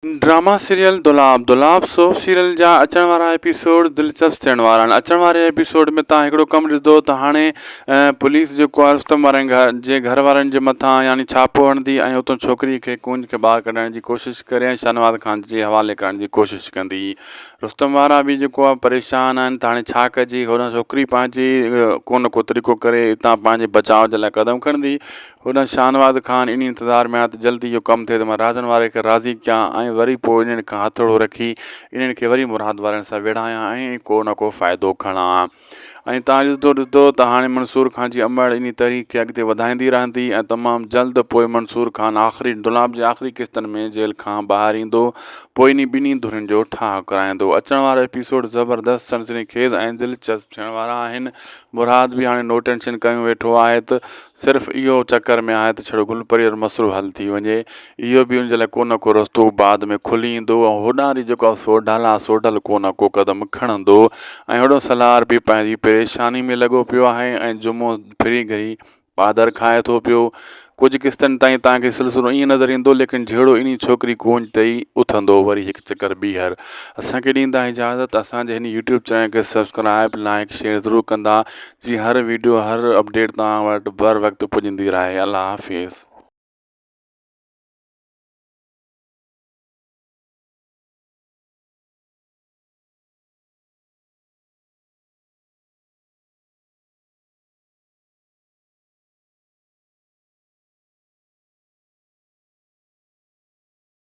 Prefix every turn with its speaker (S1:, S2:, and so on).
S1: Drama serial دولاب دولاب soap serial جا اچڻ وارا ايپيسوڊ دلچسپ ٿيڻ وارا آهن اچڻ واري ايپيسوڊ ۾ تان هڪڙو ڪم ڏسندو ته هاڻي پوليس جيڪو آهي رستم وارن گهر جي گهر وارن جي مٿان يعني ڇاپو هڻندي ۽ اتان ڇوڪري کي ڪونج کي ٻاهر ڪڍڻ جي ڪوشش ڪري ۽ شاهنواز خان جي حوالي ڪرڻ جي ڪوشش ڪندي رستم وارا به جيڪو آهي پريشان آهن ته هاڻي ڇا ڪجي هوڏانهن ڇوڪري پنهنجي ڪو نه ڪو طريقو ڪري اتان پنهنجي بچاء جي لاء قدم کڻندي هوڏانهن شاهنواز خان انهي انتظار ۾ آهي ته جلدي اهو ڪم ٿئي ته مان راڄن واري کي راضي ڪيان ۽ وري پوء انهن کان هٿوڙو رکي انهن کي وري مراد وارن سان ويڙهايان ۽ ڪو نه ڪو فائدو کڻان ۽ تان ڏسندو ڏسندو ته هاڻي منصور خان جي امڙ انهي تحريڪ کي اڳتي وڌائيندي رهندي ۽ تمام جلد پوء منصور خان آخري دولاب جي آخري قسطن ۾ جيل کان ٻاهر ايندو پوء انهي ٻنهي ڌرين جو ٺاهه ڪرائيندو اچڻ وارا ايپيسوڊ زبردست سنسني خيز ۽ دلچسپ ٿيڻ وارا آهن مراد به هاڻي نو ٽينشن ڪيون ويٺو آهي ته صرف اهو چڪر ۾ آهي ته ڇڙو گل پري وارو مسئلو حل ٿي وڃي اهو به ان جي لاء ڪو نه ڪو رستو بعد ۾ کلي ايندو ۽ هوڏانهن وري جيڪو آهي سوڍل آهي سوڍل ڪو نه ڪو قدم کڻندو ۽ هوڏو سلار به پنهنجي پريشاني ۾ لڳو پيو آهي ۽ جمعو ڦري گهري پادر کائي ٿو پيو. ڪجهه قسطن تائين توهان کي سلسلو ائين نظر ايندو ليڪن جهيڙو انهي ڇوڪري ڪونج تي ئي اٿندو وري هڪ چڪر ٻيهر اسان کي ڏيندا اجازت اسان جي هن يوٽيوب چينل کي سبسڪرائب لائڪ شيئر ضرور ڪندا جي هر ويڊيو هر اپڊيٽ توهان وٽ بر وقت پڄندي رهي الله حافظ.